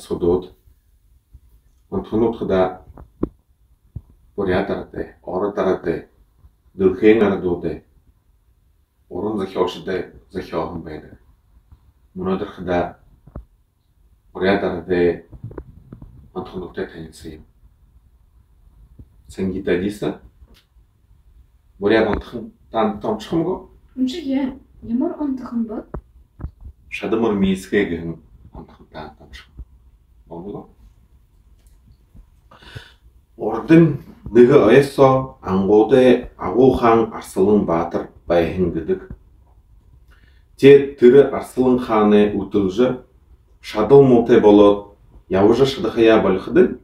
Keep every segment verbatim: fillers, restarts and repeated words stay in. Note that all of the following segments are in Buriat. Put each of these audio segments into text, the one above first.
Уласуудууд, онтохонууд хадаа буряад арадай, ород арадай, дэлхэйн арадуудай уран зохёолшодой зохёоһон байдаг. Мүнөөдэр хадаа буряад арадай онтохонуудтай танилсая юм. Сангита Диса, буряад онтохон таанадта уншахам гү? Уншая. Ямар онтохон бэ? Шадамар Миисгэй гэһэн онтохон таанадта уншахам. Болоно гү? Урдын нэгэ ой соо Ангуудай агуу хаан Арсалан баатар байһан гэдэг. Теэд тэрэ Арсалан хаанай үтэлжэ, шадал муутай болоод, ябажа шадахаяа болиходонь,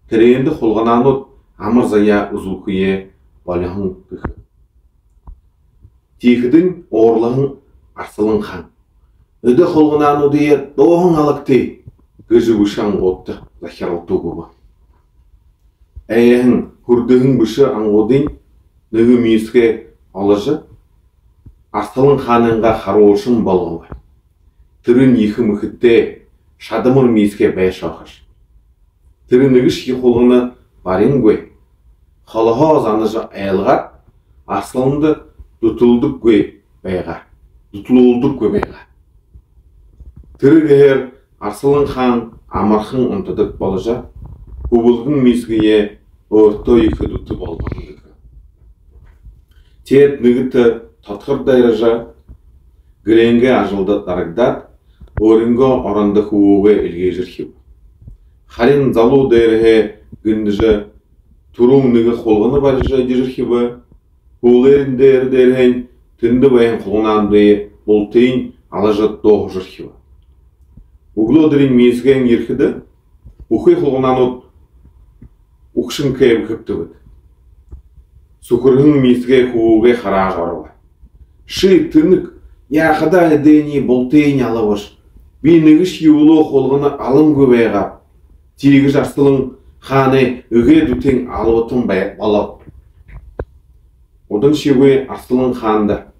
тэрээндэ хулганаанууд амар заяа үзүүлхэеэ болиһон гэхэ. Тиихэдэнь уурлаһан Арсалан хаан: «Эдэ хулганаануудые дууһан алагты», — гэжэ бэшэ ангуудта захиралта үгэбэ. Айһан, хүрдэһэн бэшэ ангуудынь нэгэ миисгэй оложо, Арсалан хаанайнгаа харуулшан болгобо. Тэрэнь ехэ мэхэтэй шадамар миисгэй байшоо хаш. Тэрэ нэгэшье хулгана барингүй, холоһоо занажа айлгаад, Арсаланда дүтэлдэггүй байгаа. Дүтэлүүлдэггүй байгаа. Тэрэ гэһээр Арсалан хаан амархан унтадаг боложо, хүбэлгэн миисгэеэ өөртөө ехэ дүтэ болгоһон гэхэ. Теэд нэгэтэ тодхор дайража, гэрэйнгээ ажалда дарагдаад, өөрынгөө орондо хүбүүгээ эльгээжэрхибэ. Харин залуу дээрэһээ гэндэжэ, түрүүн нэгэ хулгана барижа эдижэрхибэ. Хүлеэрэн дээрэ дээрэһээнь тэндэ байһан хулганаануудые бултыень алажа дууһажархиба. Үглөөдэрынь миисгэн ерэхэдэ, бүхы хулганаанууд үгшэн кэбхэбтэ гээд, сүхэрһэн миисгэй хүбүүгээ хараажа оробо. «Ши тэнэг, яахадаа эдэниие бултыень алабаш? Би нэгэшье үлүү хулгана алангүй байгааб». Тиигэжэ Арсалан хаанай эгээ дүтын алабатан бай-, болооб. Уданшьегүй Арсалан хаанда: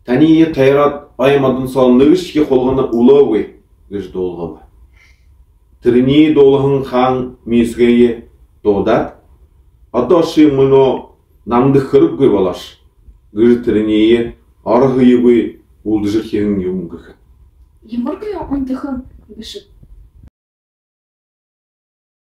«Таниие тойроод, ой модон соо нэгэшье хулгана үлөөгүй», — гэжэ дуулгаба. Тэрэниие дуулаһан хаан миисгэеэ дуудаад: «Одоо ши мүнөө намда хэрэггүй болоош», — гэжэ тэрэниие оро һэегүй үлдэжэрхиһэн юм гэхэ. Ямар гоё онтохон гээшэб.